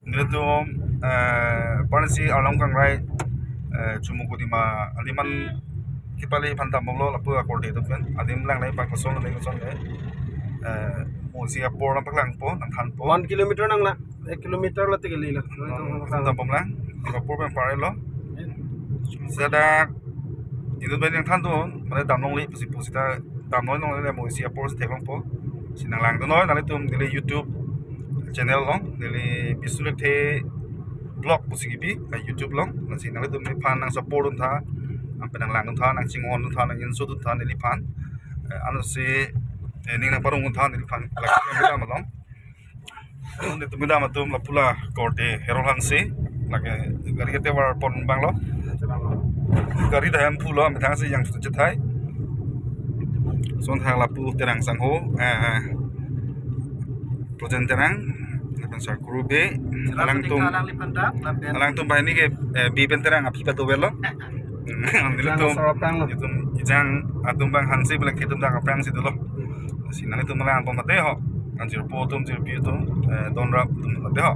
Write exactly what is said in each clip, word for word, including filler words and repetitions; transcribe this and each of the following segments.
Nelitum, eh, pensi Arlong Kangrai, eh, Chumukedima, aliman kepali aphan dambomlo lapu akorte atum pen. Adim langnei bang koson langnei koson ke. Eh, Musi apor nangpaklangpo, nangthanpo. One kilometer nanglang, ek kilometer la tikali la. Dambomlang, apor pen parelo. Seta, itum pen nangthandun, mane damlongle pusi pusita, damlongle Musi apor si theklongpo. Si nanglangdunnoi, nanglitum neli YouTube channel along, neli Bishnu Lekthe Vlog pusi kibi, eh, YouTube along, lasi nanglitum neliphan nangsupport duntha, anpen nanglangduntha, nangchinghonduntha, nanginsodun tha neliphan. Eh, ansi, eh, ning nangparongduntha neliphan, lake kami dam along. Nelitum kedam atum lapu la korte Herol Hanse, lake gari ke tevar pon abanglo. Gari dam pulo, methang si yang sutu chethai. Son thang lapu Terang sangho, eh, eh, Projen Terang, lapen Sarkuru Bey, alangtum, alangtum banghini ke, eh, Bey pen Terang aphi patu velo. Nelitum, Ijang sarap tanglo. Itum, Ijang atum abang Hanse belek itum dak aphrangsi dolo. Si nanglitum langpo mate ho. Kan jirpo atum, jirpi atum, eh, donrap atum mate ho.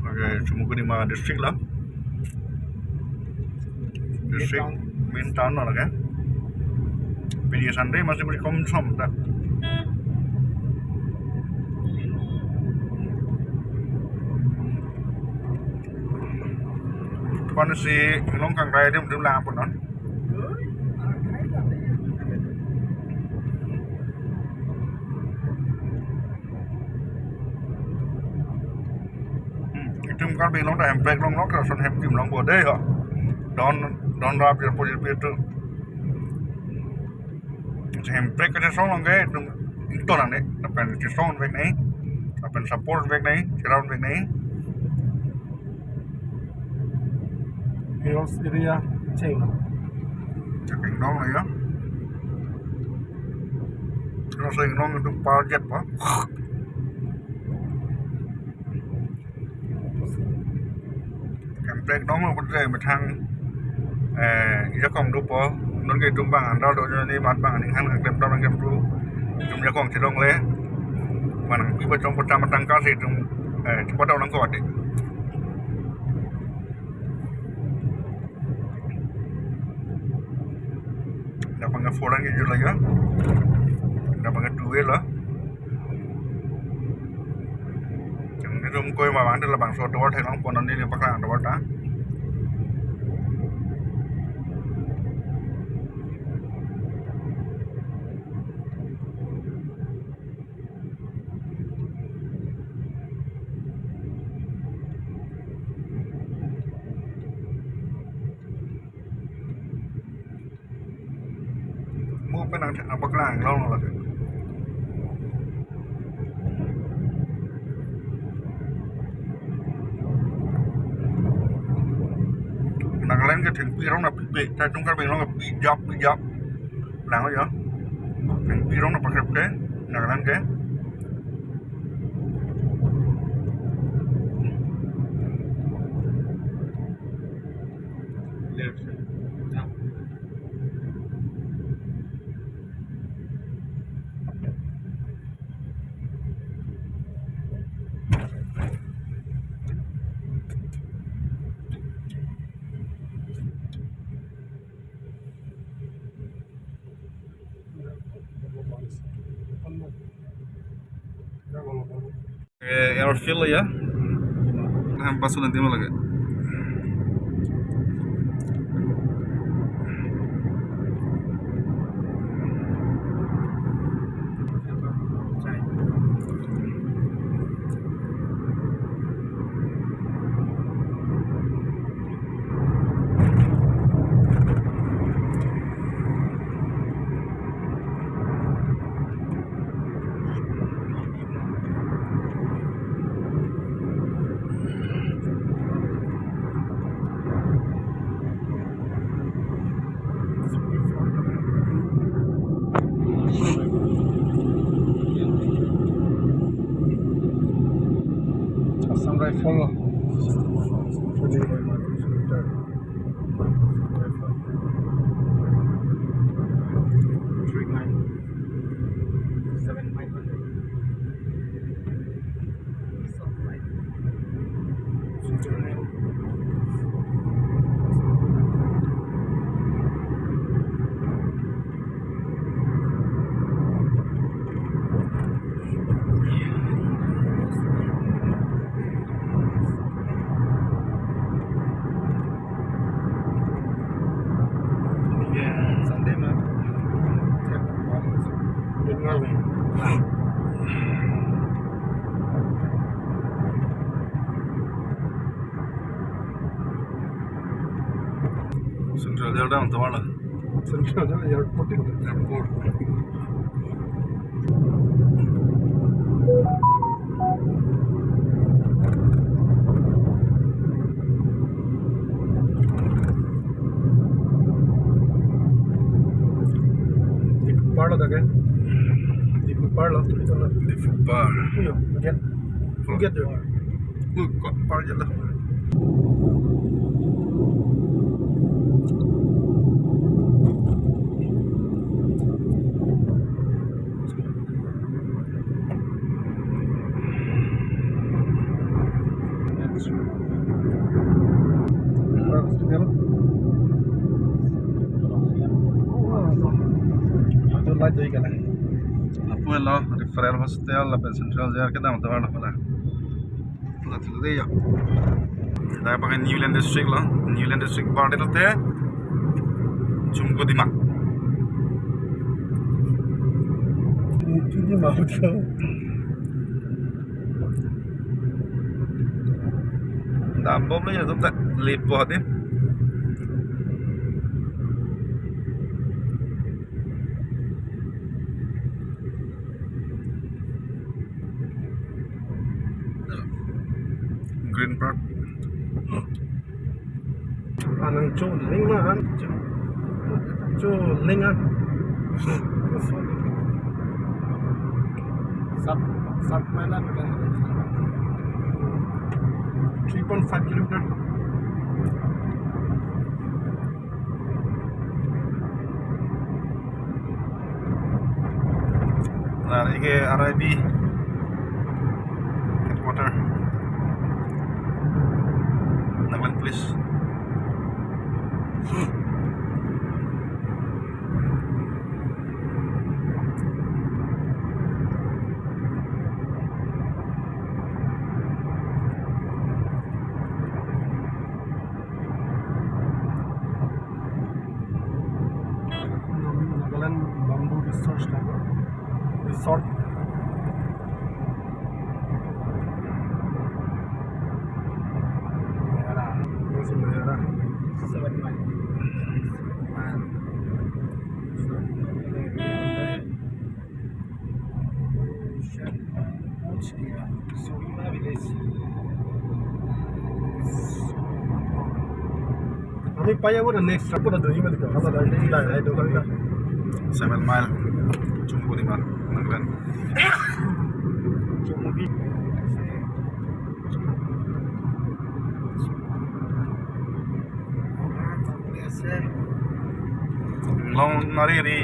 Okay, Chumukedima district la. District, main town la lake. Pini Sunday masih beri kom som ta. Pensi Arlong Kangrai adim adim langpo non. Hmm, itum Karbi Anglong ta hemprek longlo, lason hemkim longpo dei ho. Don, donrap jirpo jirpi atum. Hemprek kachesong longke itum ington nangne, lapen chesongvek nangji, lapen supportvek nangji, cherapvek nangji. Hills area cheng. Cheng dong lo ya. Hills area dong itu parjet pa. Hemprek donglo putre methang, eh, ajakong dopo, non ke itum abang andar do jani mat abang aning han klem tam klem tu, itum ajakong chedongle, manang pi bachong potang matang kasi itum, eh, cepat orang kuat deh. Dapat nge four lagi jur lagi ya. Dapat nge two way lah. Nelitum koi ma bang, labangso tovar theklongpo, non neli paklang tovar ta. Mo pen nang thek nangpaklang long lake. Nagaland ke thengpi arong nangpipe, ta itum Karbi Anglong ke pijap pijap. Lang ya. Thengpi arong nangpakrep ke Nagaland ke. Eh, airfield ya. Ham pasu nanti malah ke. Assam Rifle. Three nine. Seven five hundred. Seven five. Central Jail damthulo. Central Jail airport. Airport. Diphu parlo dak ke. Diphu parlo. Diphu par. Iyo, gate. Gate yo. Uh, kok par jalo. Referral Hospital. Itu light dari kana. Lapu lo, Referral Hospital lapen Central Jail kedamthulo pala. Lapu lo ya. Dak pakai Niuland District lo. Niuland District bar te Chumkodima. Chumkodima betul. Dambom lo ya, tuh tak lipo hati. Green Park. Anang cho ling ma an. Cho ling an. Sat, sat mile an. Three point five kilometer. Nah, ini ke R I B headquarter Nagaland Police. Nagaland Bamboo Research Labour. Resort. Seven mile. Ami paya mo na next trip na doi mali ka. Haba dai dai dai do ka. Seven mile. Chumkodima, Nagaland. Long nari ri.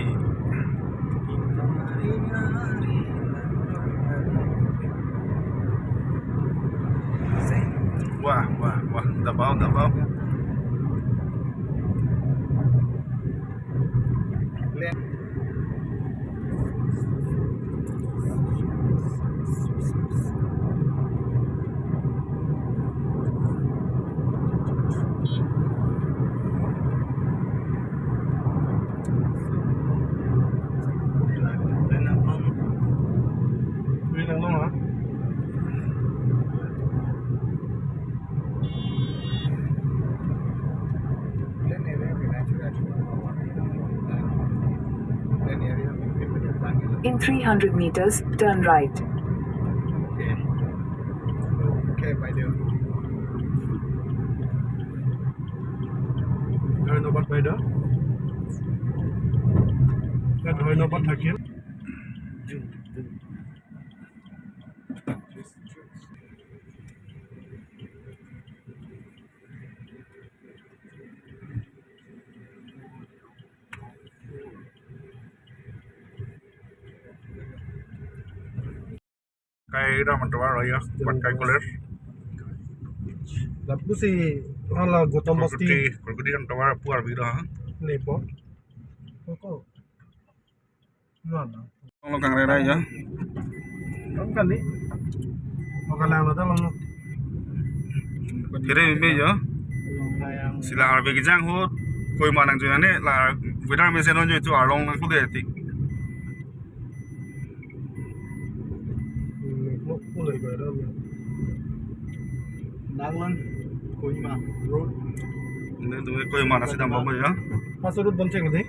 Wah, wah, wah, dabau, dabau. In three hundred meters, turn right. Okay. Okay, bye dear. ধন্যবাদ বাইদেউ। ধন্যবাদ থাকিল। Kai ram tovar ya, Patkai College. Lapusi hala Gautam Basti. Kurkuti, Kurkuti ram tovar puar biro ha. Lepo. Koko. Mana? Lo kangrai rai ya. Kan kali. Makalang lo ta lo. Kiri mimi ya. Si la arve kejang ahut. Kohima nangjoine la wedang mesen onjo itu arlong nangkok de tik. Nanglang Kohima road. Ini tuh Kohima nasi dam apa ya? Masa road bonceng tadi?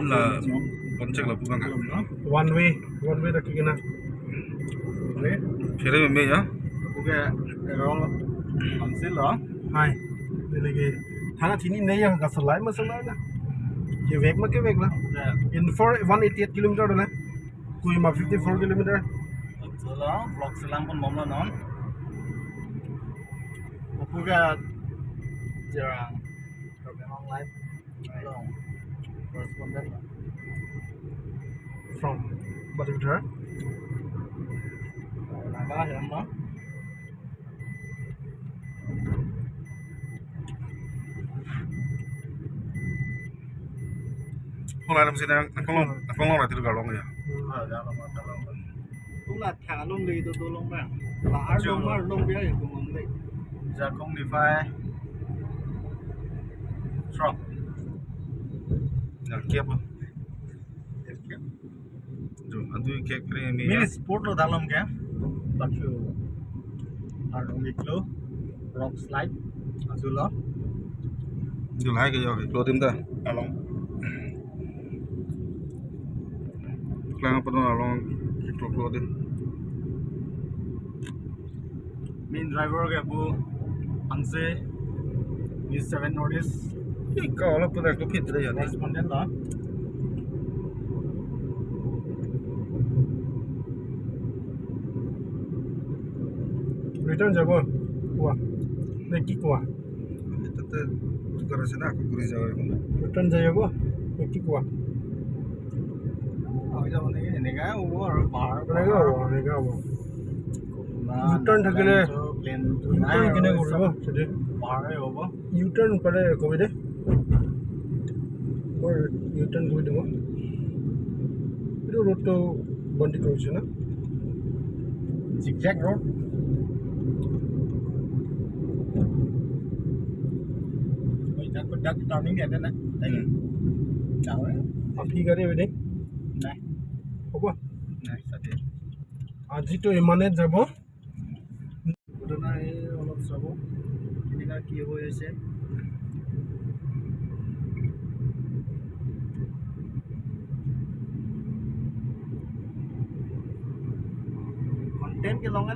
La bonceng la bukan kan? One way, one way lagi kena. Oke. Kiri meme ya? Oke, error. Cancel lah. Hai. Ini lagi. Thana chini ne ya, kasalai masalai na. Kevek ma kevek na. Ya. In for one eighty-eight kilometer na. Kohima fifty-four kilometer. Chalo, vlog selang pon bomlo non. Opuga jarang. Karbi Anglong Live. Long. Correspondent. From Badibithar. Naga hem no. Hala alam sini akolong akolong rati kalong ya. Hala alam akolong. Hala thalong le itu tolong bang. Lar Jung. Lomar long biar itu mong le. Jakong Nephi. Truck. Ya, kiap. Kiap. Jo, adu kek kre mi. Mini ya. Sport lo dalam ke? Bakso. Arlong iklo. Rock slide. Azulo. Jo, lahai ke jo, iklo tim ta. Along. Klang apa tuh along iklo iklo tim. Main driver ke bu Angse, News seven Northeast. Ih, kau lah pun aku fit deh ya. Correspondent lah. Return jabo. Wah. Neki kuah. Itu tuh tukar sana aku guri jauh. Return jabo. Neki kuah. Oh, ya, ini, ini kan, oh, bahar. Ini kan, oh, ini kan, oh. U-turn থাকিলে, U-turn কেনে কৰিব? Side-এ U-turn কৰে, কৰি দে। মই U-turn কৰি দিব। এইটো ৰোডটো বন্ধ কৰিছে না? Zigzag road. Oi, তাত, তাত turning দিয়া নাই। Hmm. Jawe. আপনি গাড়ী এনে? নাই। হ'ব? নাই, তাতে। আজিতো ইমানে যাব। ঘটনা এই অলপ চাব, কেনেকা কি হৈ আছে। Content ke long